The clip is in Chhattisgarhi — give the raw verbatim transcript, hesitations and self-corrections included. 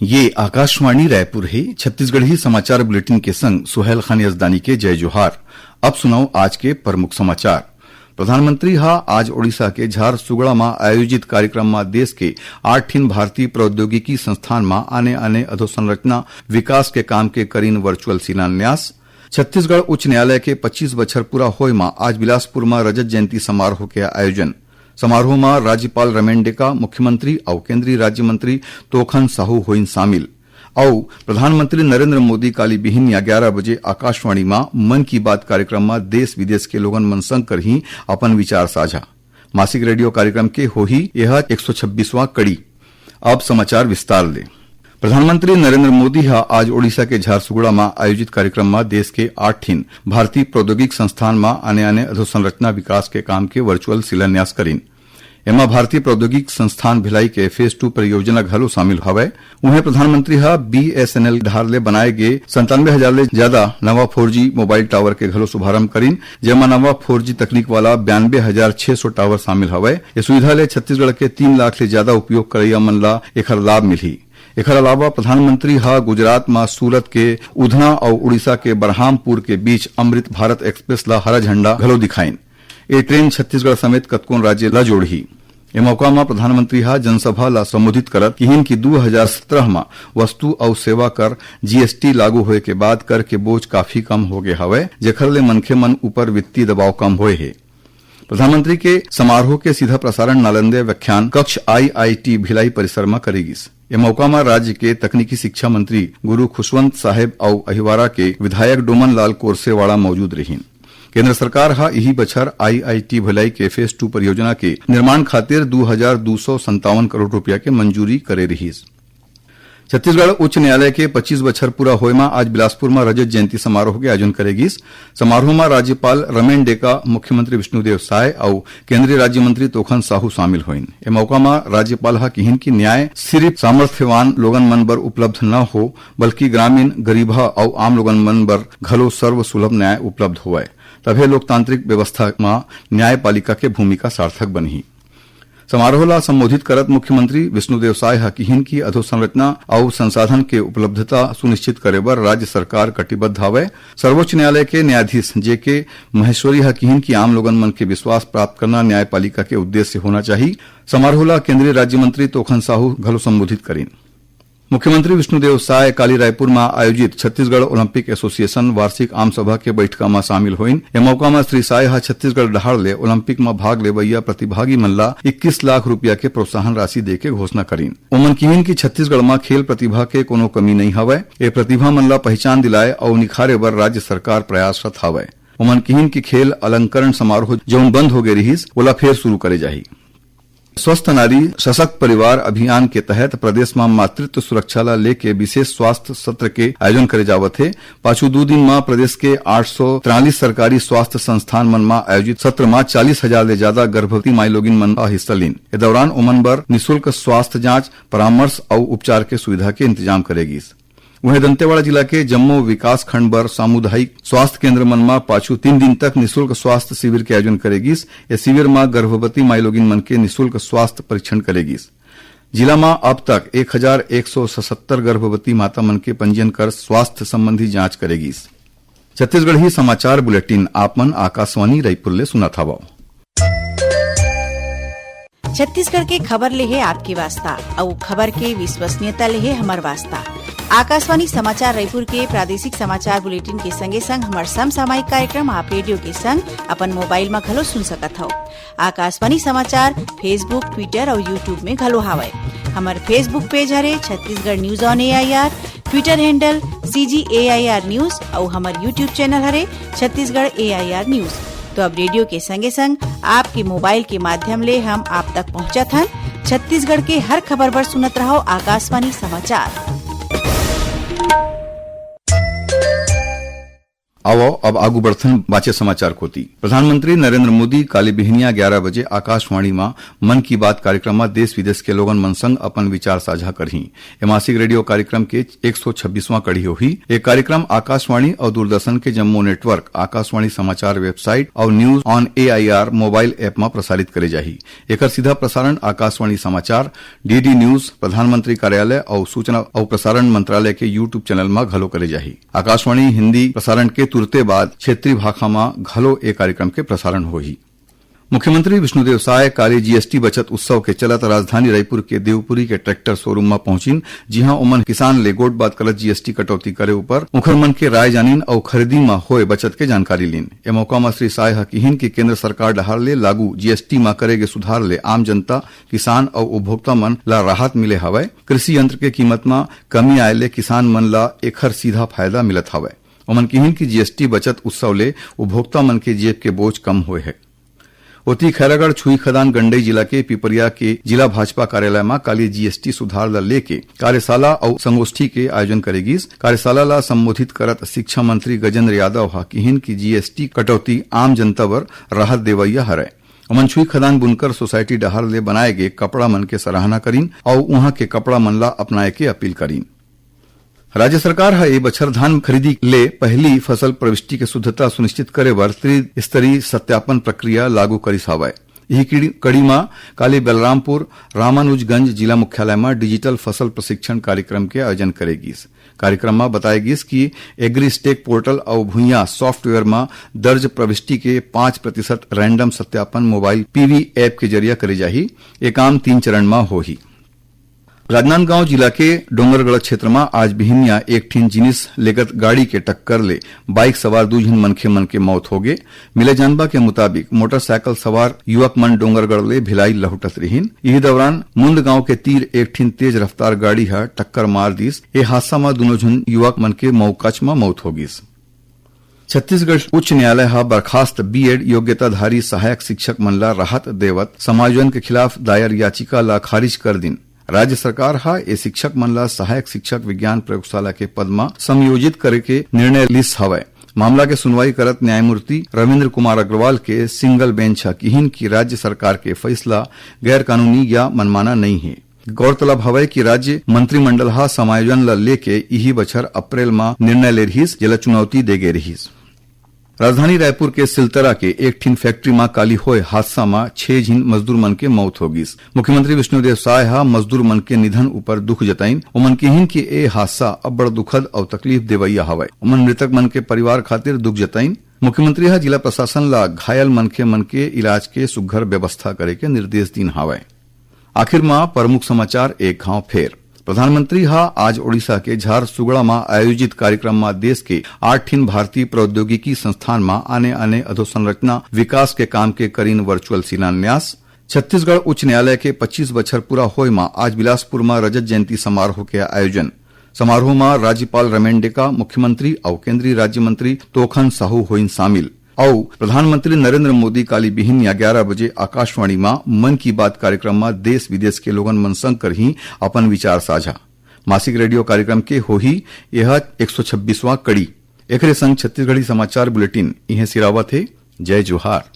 ये आकाशवाणी रायपुर हे। छत्तीसगढ़ी समाचार बुलेटिन के संग सुहेल खान यजदानी के जय जोहार। अब सुनव आज के प्रमुख समाचार। प्रधानमंत्री ह आज ओडिशा के झारसुगुड़ा म आयोजित कार्यक्रम म देश के आठ ठिन भारतीय प्रौद्योगिकी संस्थान म आने-आने अधोसंरचना विकास के काम के करीन virtual शिलान्यास। छत्तीसगढ़ उच्च न्यायालय के पच्चीस बछर पूरा होय म आज बिलासपुर म रजत जयंती समारोह के आयोजन। समारोह म राज्यपाल रमेन डेका, मुख्यमंत्री अउ केंद्रीय राज्य मंत्री तोखन साहू होइन शामिल। अउ प्रधानमंत्री नरेंद्र मोदी काली बिहिनिया ग्यारह बजे आकाशवाणी म मन की बात कार्यक्रम म देश विदेश के लोगन मन संग करही अपन विचार साझा। मासिक रेडियो कार्यक्रम के होही यह एक सौ छब्बीसवां कड़ी। अब समाचार विस्तार ले। प्रधानमंत्री नरेंद्र मोदी ह आज ओडिशा के झारसुगुड़ा म आयोजित कार्यक्रम म देश के आठ ठिन भारतीय प्रौद्योगिक संस्थान म आने-आने अधोसंरचना विकास के काम के virtual शिलान्यास करीन। एमा भारतीय प्रौद्योगिक संस्थान भिलाई के phase two परियोजना घलो शामिल हवय। उहें, प्रधानमंत्री ह बीएसएनएल डहार ले बनाए गे संतानवे हजार ले ज्यादा नवा four G mobile tower के घलो शुभारंभ करीन, जेमा नवा four G तकनीक वाला बयानबे हजार छह सौ tower शामिल हवय। ये सुविधा ले छत्तीसगढ़ के तीन लाख ले ज्यादा उपयोग करइया मन ला एखर लाभ मिलही। एखर अलावा प्रधानमंत्री ह गुजरात म सूरत के उधना अउ उड़ीसा के बरहामपुर के बीच अमृत भारत एक्सप्रेस ला हरा झंडा घलो दिखाइन। ए ट्रेन छत्तीसगढ़ समेत कतकोन राज्य ला जोड़ही। ए मौका म प्रधानमंत्री ह जनसभा ला संबोधित करत किहिन कि दू हजार सत्रह म वस्तु अउ सेवा कर जीएसटी लागू होए के बाद कर के बोझ काफी कम हो गे हवय, जेखर ले मनखे मन ऊपर वित्तीय दबाव कम होए हे। प्रधानमंत्री के समारोह के सीधा प्रसारण नालंदे व्याख्यान कक्ष आईआईटी भिलाई परिसर म करे गिस। ए मौका म राज्य के तकनीकी शिक्षा मंत्री गुरु खुशवंत साहेब अउ अहिवारा के विधायक डोमन लाल कोरसेवाड़ा मौजूद रहिन। केंद्र सरकार ह इही बछर आईआईटी भिलाई के phase two परियोजना के निर्माण खातिर दू हजार दू सौ संतावन करोड़ रुपया के मंजूरी करे रिहिस। छत्तीसगढ़ उच्च न्यायालय के पच्चीस बछर पूरा होए म आज बिलासपुर म रजत जयंती समारोह के आयोजन करे गिस। समारोह म राज्यपाल रमेन डेका, मुख्यमंत्री विष्णुदेव साय अउ केंद्रीय राज्य मंत्री तोखन साहू शामिल होइन। ए मौका म राज्यपाल ह किहिन कि न्याय सिरिफ सामर्थ्यवान लोगन मन बर उपलब्ध न हो, बल्कि ग्रामीण, गरीबहा अउ आम लोगन मन बर घलो सर्वसुलभ न्याय उपलब्ध होवय, तभे लोकतांत्रिक व्यवस्था म न्यायपालिका के भूमिका सार्थक बनही। समारोह ला संबोधित करत मुख्यमंत्री विष्णुदेव साय ह किहिन कि अधोसंरचना अउ संसाधन के उपलब्धता सुनिश्चित करे बर राज्य सरकार कटिबद्ध हवय। सर्वोच्च न्यायालय के न्यायाधीश जेके महेश्वरी ह किहिन कि आम लोगन मन के विश्वास प्राप्त करना न्यायपालिका के उद्देश्य होना चाहिए। समारोह ला केंद्रीय राज्य मंत्री तोखन साहू घलो संबोधित करीन। मुख्यमंत्री विष्णुदेव साय काली रायपुर म आयोजित छत्तीसगढ़ ओलंपिक एसोसिएशन वार्षिक आम सभा के बैठका म शामिल होइन। ए मौका म श्री साय ह छत्तीसगढ़ डहार ले ओलंपिक म भाग लेवइया प्रतिभागी मन ला इक्कीस लाख रुपया के प्रोत्साहन राशि दे के घोषणा करीन। ओमन किहिन कि छत्तीसगढ़ म खेल प्रतिभा के कोनो कमी नइ हवय। ए प्रतिभा मन ला पहिचान दिलाए अउ निखारे बर राज्य सरकार प्रयासरत हवय। ओमन किहिन कि खेल अलंकरण समारोह जउन बंद होगे रिहिस, ओला फेर शुरू करे जाही। स्वस्थ नारी सशक्त परिवार अभियान के तहत प्रदेश म मातृत्व सुरक्षा ला लेके विशेष स्वास्थ्य सत्र के आयोजन करे जावत हे। पाछू दू दिन म प्रदेश के आठ सौ तिरालीस सरकारी स्वास्थ्य संस्थान मन म आयोजित सत्र म चालीस हजार ले ज्यादा गर्भवती माईलोगिन मन ह हिस्सा लीन। ए दौरान ओमन बर निशुल्क स्वास्थ्य जांच, परामर्श अउ उपचार के सुविधा के इंतजाम करे गिस। उहें, दंतेवाड़ा जिला के जम्मो विकास खंड बर सामुदायिक स्वास्थ्य केंद्र मन म पाछू तीन दिन तक निशुल्क स्वास्थ्य शिविर के आयोजन करे गिस। ए शिविर म गर्भवती माईलोगिन मन के निशुल्क स्वास्थ्य परीक्षण करे गिस। जिला म अब तक एक हजार एक सौ सतहत्तर गर्भवती माता मन के पंजीयन कर स्वास्थ्य संबंधी जांच करे गिस। छत्तीसगढ़ी समाचार बुलेटिन आप मन आकाशवाणी रायपुर ले सुनत हवव। छत्तीसगढ़ के खबर ले हे आपके वास्ता, अउ खबर के विश्वसनीयता ले हे हमर वास्ता। आकाशवाणी समाचार रायपुर के प्रादेशिक समाचार बुलेटिन के संगे संग हमर समसामयिक कार्यक्रम आप रेडियो के संग अपन मोबाइल म घलो सुन सकत हव। आकाशवाणी समाचार Facebook, Twitter अउ YouTube में घलो हावय। हमर Facebook पेज हरे Chhattisgarh news on AIR, Twitter handle CGAIR news अउ हमर YouTube चैनल हरे छत्तीसगढ़ एआईआर न्यूज। तो अब रेडियो के संगे संग आपके मोबाइल के माध्यम ले हम आप तक पहुंचत हन। छत्तीसगढ़ के हर खबर बर सुनत रहव आकाशवाणी समाचार। आवव, अब आगू बढ़थन बाचे समाचार कोति। प्रधानमंत्री नरेंद्र मोदी काली बिहनिया ग्यारह बजे आकाशवाणी मा मन की बात कार्यक्रम मा देश विदेश के लोगन मन संग अपन विचार साझा करही। ए मासिक रेडियो कार्यक्रम के एक सौ छब्बीसवां कड़ी होही। ए कार्यक्रम आकाशवाणी अउ दूरदर्शन के जम्मो नेटवर्क, आकाशवाणी समाचार वेबसाइट अउ News on A I R mobile app मा प्रसारित करे जाही। एकर सीधा प्रसारण आकाशवाणी समाचार, D D News, प्रधानमंत्री कार्यालय अउ सूचना अउ प्रसारण मंत्रालय के YouTube चैनल मा घलो करे जाही। आकाशवाणी हिंदी प्रसारण के तुरते बाद क्षेत्रीय भाखा मा घलो ए कार्यक्रम के प्रसारण होही। मुख्यमंत्री विष्णुदेव साय काली G S T बचत उत्सव के चलत राजधानी रायपुर के देवपुरी के ट्रैक्टर शोरूम मा पहुंचिन, जिहां ओमन किसान ले गोठ बात करत G S T कटौती करे ऊपर उंखर मन के राय जानिन अउ खरीदी मा होए बचत के जानकारी लीन। ए मौका मा श्री साय ह किहिन कि केंद्र सरकार डहार ले लागू G S T मा करे गे सुधार ले आम जनता, किसान अउ उपभोक्ता मन ला राहत मिले हवय। कृषि यंत्र के कीमत मा कमी आए ले किसान मन ला एखर सीधा फायदा मिलत हवय। ओमन किहिन कि G S T बचत उत्सव ले उपभोक्ता मन के जेब के बोझ कम होए हे। ओती खैरागढ़ छुईखदान गंडई जिला के पिपरिया के जिला भाजपा कार्यालय मा काली G S T सुधार ला लेके कार्यशाला अउ संगोष्ठी के आयोजन करे गिस। कार्यशाला ला संबोधित करत शिक्षा मंत्री गजेंद्र यादव ह किहिन कि G S T कटौती आम जनता बर राहत देवइया हरय। ओमन छुईखदान बुनकर सोसाइटी डहार ले बनाए गे कपड़ा मन के सराहना करिन अउ उहां के कपड़ा मन ला अपनाए के अपील करिन। राज्य सरकार ह ए बछर धान खरीदी ले पहिली फसल प्रविष्टि के शुद्धता सुनिश्चित करे बर त्रिस्तरीय सत्यापन प्रक्रिया लागू करिस हावय। इही किड़ी-, कड़ी म काली बलरामपुर रामानुजगंज जिला मुख्यालय म डिजिटल फसल प्रशिक्षण कार्यक्रम के आयोजन करे गिस। कार्यक्रम म बताए गिस कि एग्री स्टेक पोर्टल अउ भुइयां सॉफ्टवेयर म दर्ज प्रविष्टि के पाँच प्रतिशत रैंडम सत्यापन मोबाइल पीवी ऐप के जरिया करे जाही। ए काम तीन चरण म होही। राजनांदगांव जिला के डोंगरगढ़ क्षेत्र म आज बिहनिया एक ठिन जिनिस लेगत गाड़ी के टक्कर ले बाइक सवार दू झिन मनखे मन के मौत होगे। मिले जानबा के मुताबिक मोटरसाइकिल सवार युवक मन डोंगरगढ़ ले भिलाई लहुटत रिहिन। इही दौरान मुंद गांव के तीर एक ठिन तेज रफ्तार गाड़ी ह टक्कर मार दिस। ए हादसा म दूनों झन युवक मन के मौकाच म मौत होगिस। छत्तीसगढ़ उच्च न्यायालय ह बर्खास्त बीएड योग्यताधारी सहायक शिक्षक मन ला राहत देवत समायोजन के खिलाफ दायर याचिका ला खारिज कर दिन। राज्य सरकार ह ए शिक्षक मन ला सहायक शिक्षक विज्ञान प्रयोगशाला के पद म समायोजित करे के निर्णय लिस हवय। मामला के सुनवाई करत न्यायमूर्ति रविंद्र कुमार अग्रवाल के सिंगल बेंच ह किहिन कि राज्य सरकार के फैसला गैर कानूनी या मनमाना नइ हे। गौरतलब हवय कि राज्य मंत्रिमंडल ह समायोजन ल लेके इही बछर अप्रैल म निर्णय ले रिहिस, जेला चुनौती दे गे रिहिस। राजधानी रायपुर के सिलतरा के एक ठिन फैक्ट्री म काली होय हादसा म छह झिन मजदूर मन के मौत हो गिस। मुख्यमंत्री विष्णुदेव साय ह मजदूर मन के निधन ऊपर दुख जताइन। ओमन किहिन कि ए हादसा अब्बड़ दुखद अउ तकलीफ देवइया हवय। ओमन मृतक मन के परिवार खातिर दुख जताइन। मुख्यमंत्री ह जिला प्रशासन ला घायल मनखे मन के इलाज के सुघ्घर व्यवस्था करे के निर्देश दीन हावय। आखिर म प्रमुख समाचार एक घाव फेर। प्रधानमंत्री ह आज ओडिशा के झारसुगुड़ा म आयोजित कार्यक्रम म देश के आठ ठिन भारतीय प्रौद्योगिकी संस्थान म आने-आने अधोसंरचना विकास के काम के करीन वर्चुअल शिलान्यास। छत्तीसगढ़ उच्च न्यायालय के पच्चीस बछर पूरा होय म आज बिलासपुर म रजत जयंती समारोह के आयोजन। समारोह म राज्यपाल रमेन डेका, मुख्यमंत्री अउ केंद्रीय राज्य मंत्री तोखन साहू होइन शामिल। अउ प्रधानमंत्री नरेंद्र मोदी काली बिहिनिया ग्यारह बजे आकाशवाणी म मन की बात कार्यक्रम म देश विदेश के लोगन मन संग करही अपन विचार साझा। मासिक रेडियो कार्यक्रम के होही यह एक सौ छब्बीसवां कड़ी। एकरे संग छत्तीसगढ़ी समाचार बुलेटिन इहें सिरावत हे। जय जोहार।